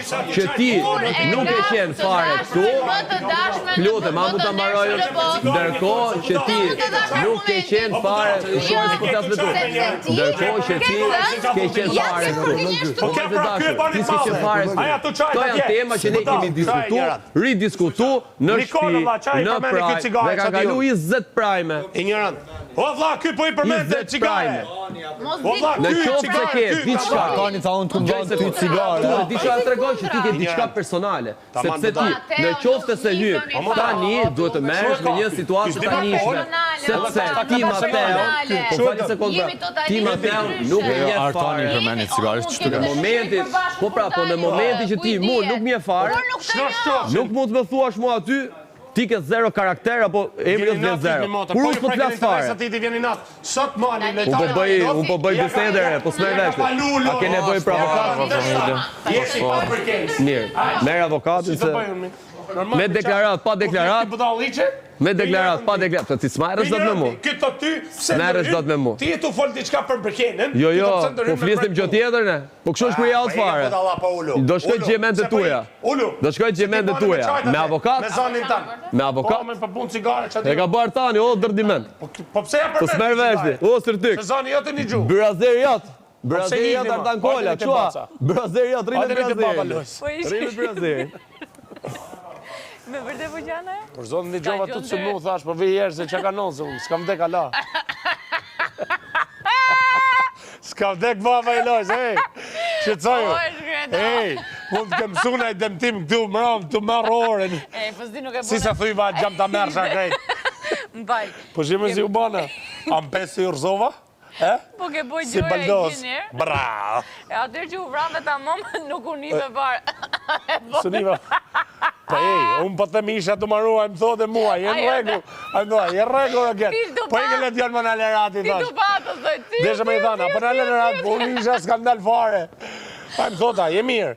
që ti nuk ke qenë fare këtu, lutem, a mund ta mbaroj? Ndërkohë që ti nuk ke qenë fare, shoh se po flas me ty. Ndërkohë që ti s'ke qenë fare këtu. Po vllai i dashur, ti s'ke qenë fare këtu. Këto janë tema që ne kemi diskutu, ridiskutu në shtëpi, në prime, dhe ka kalu 20 prime. Ignorant. O vlla, ky po i përmend 20 cigare. prime. O vlla, Në ky qoftë se cigare, ke ky diçka, Artani tha unë të Dëgjoj mban se ty cigare. Këtu e diçka tregon që ti ke diçka personale, sepse ti në qoftë se hyr tani duhet të merresh me një situatë të tanishme, sepse ti Mateo, po fal një sekondë, pra, ti Mateo nuk e njeh Artani i fare. përmendi cigare, është Në momentin, po pra, po në momentin që ti mu nuk më njeh fare, nuk mund të më thuash mua aty ti ke zero karakter apo emri jot vlen zero. Kur unë s'po të flas fare. Unë po bëj, unë po bëj bisedë re, po s'merr vesh. A ke nevojë për avokat? Mirë, merr avokatin se me deklaratë, pa deklaratë, me deklaratë, pa deklaratë, ti s'merresh dot me mua. S'merresh dot me mua. Ti je tu fol diçka për Brkenën. Jo, jo, po flisnim gjë tjetër ne. Po kështu është kur je out fare. Do shkoj gjej mendtë tuaja. Do shkoj gjej mendtë tuaja. Me avokat? Me zanin tan. Me avokat? Po, me për punë cigare çfarë? E ka bërë tani, o dërdiment. Po, po pse ja Po përmend? s'merr vesh ti. O sërtyk. Se zani jot e një gjuhë. Byrazeri jot. Po pse Byrazeri jot ikni, ma? Artan Kola, Hajde te çua. baca. Byrazeri jot, rri me Hajde te baba byrazerin. Lois. Po ish. Rri me byrazerin. Me vërtet po qan ajo? Për zotin dëgjova Ka tu të gjë sëmu, thash, po vi herë se çka ka ndodhur, se unë s'kam vdek ala. S'ka vdek baba i Lojës, ej! Qetësoju! O, e shkreta. Ej, mund të kem mësu naj dëmtim këtu mram, të marrë orën. E, po s'di nuk e Si bëna. se thuj va, gjam ta merrsha krejt. Më fal. Po shime si u bana? A më pes si u rrëzova? E? Po ke boj Si gjoja e baldoz. gjithë njerë. Bra! E atëherë që u vrave tamam, nuk u nive fare. S'u niva. Po ej, unë po them isha të maru, ai më thotë mua, je në rregull. Ai më thotë, je në rregull o get. Ti s'do Po i pa. ke le djalë më na lerati Ti thash. tu pa të thoj, ti. Desha me i thënë, apo na lënë rat, po unë isha skandal fare. Ai më thotë, je mirë.